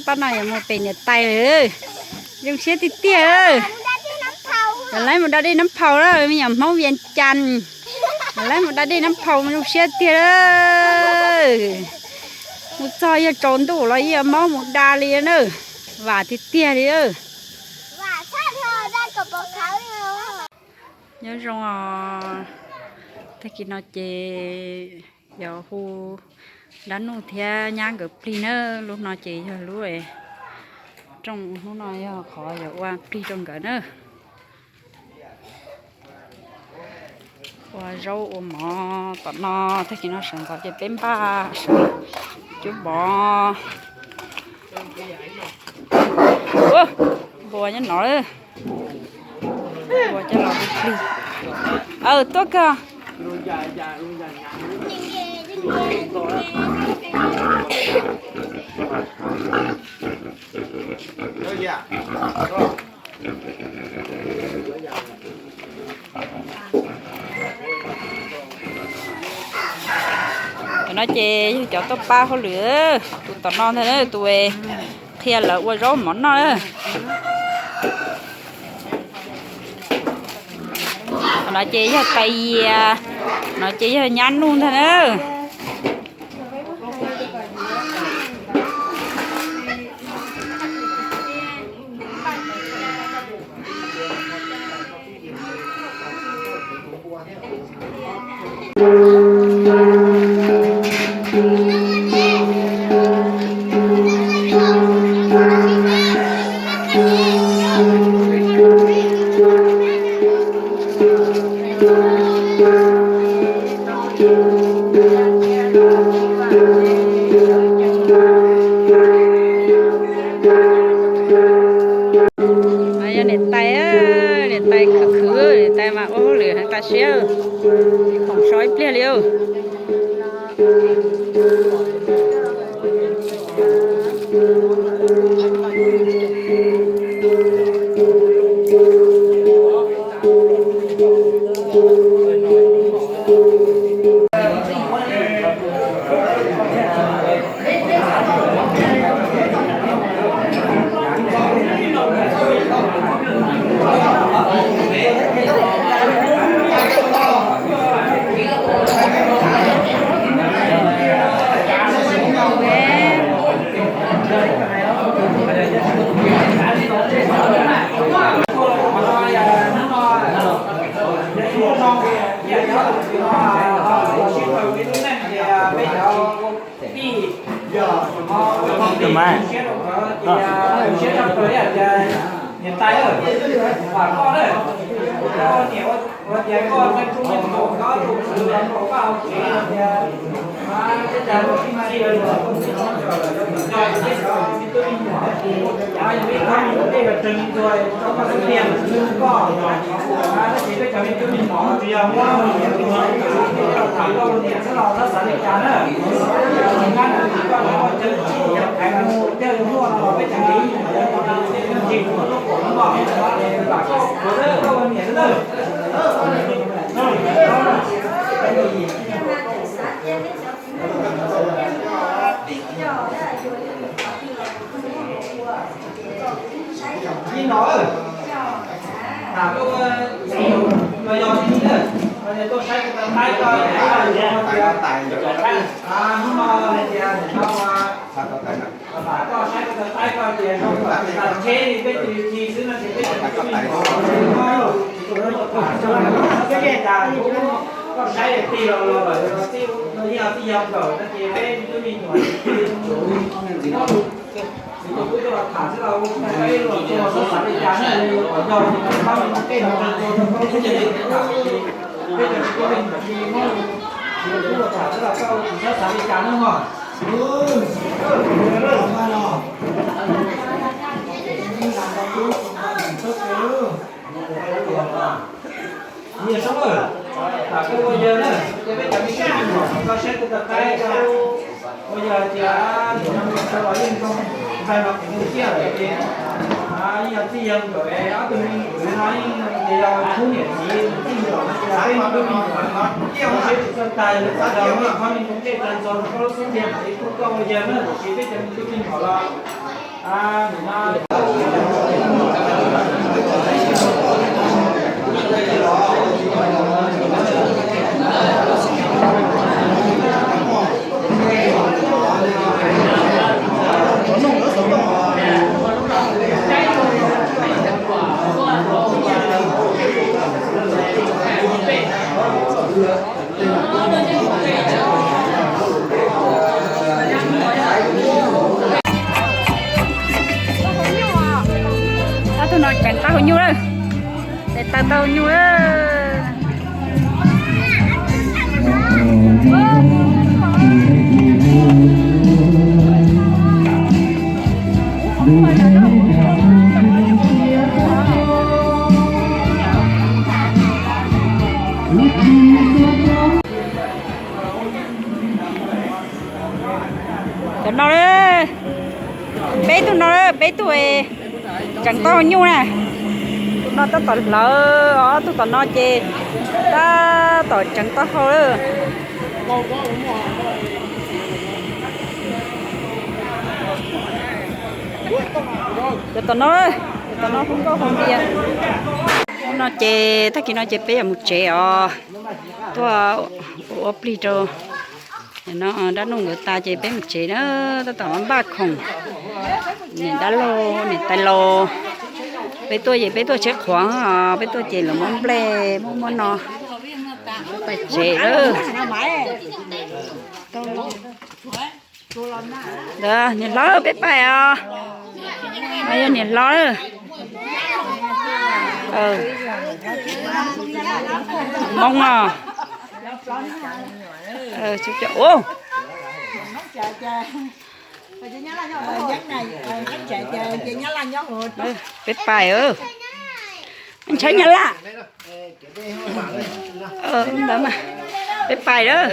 Pab no yuav mus pem niam tais lawm, zoo siab tiag tiag. Yuav laib mus da dej Nab Phau lawm, me nyuam Hmoob Vias Cas. Yuav laib mus da dej Nab Phau mas zoo siab tiag. Mus txog yog tsaus ntuj los yeej yuav maub mus da li na. Vam tiag tiag li. Nyob zoo os, tag kis no ces yuav hu dab Nuj thiab nyab nkawd plig na. Lub no ces yog lub rooj, hnub no yog qhov yuav ua plig rau nkawd na. Ua zaub ua mov tom no, tag kis no sawv ntxov ces peb npaj sawv cub mov. Npua nyob no, npua coj los hu plig. Aw, tuaj kawg. Cov no ces yog cov tuaj pab hauj lwm, tus tom no ntag, tus qhia lawv ua zaub mov noj na. Qhov no ces yog Tais Yias, no ces yog nyab Nuj ntag na. Yog niam tais, niam tais khwv khwv, niam tais mas ua hauj lwm heev tas siab, tsis khoom so ib pliag li. Ib no, tham koj, no yog ib no, no yog tuaj saib koj tus qaib koj, hnub no hais tias no, tham koj saib koj tus qaib koj tias no, tsheb li peb tus yus khi xwb no ces peb tus yus khi, koj saib tig los los lawm, tij yog tij yog kawm no ces peb tus me nyuam, tus tub coj los tham xwb los ua peb los txog xav li cas ne, kom yog ces pab me ntoo tej no rau rau koj lub siab ntev tham, peb cov tsis tau leej tsis muab, tus tub los tham xwb los koj tsis txhob xav li cas ne mog. Nyias Soob, tham koj ua yawg na, ces peb cov me tub me nyuam koj saib koj tus qaib koj, ua yawg hais tias nim no mus sawv los yeej zoo, ntxhais mas kuv mus ciaj lawm ces yeej yog txij yawg nkawd ob tug me nyuam no yeej ces yog khub niam txiv txij nkawm no ces peb me tub me nyuam no, koj saib tsis txawj tag yog txav zog muab qhov me ntoo tej tag ntxog rau koj lub xub ntiag mam li pub koj ua yawg na, ces peb cov me tub me nyuam los Ob tug no tseev taub hau nyuj lawm. Tes taw taub hau nyuj lawm. Cov no, peb tug no, peb tug tseev taub hau nyuj na. Tus no tab tom hlawv, ob tug tom no ces tab tom tseev taub hau lawm. Cov tom no, cov tom no hu nkauj hu ntias. Hnub no ces tag kis no ces peb yuav mus tsev os. Tuaj ua ua plig rau no dab nuj nkawd tas ces peb mus tsev na. Tab tom npaj khoom, niam dab laug niam tais laus. Peb tuaj ces peb tuaj tsheb qhuav, peb tuaj ces lawv muab nplej muab muab no pais tsev lawm. Niam hlob peb pais os. Yog niam hlob lawm. Hmoob os. Peb pais, ntshai Nyab Laj. Peb pais lawm.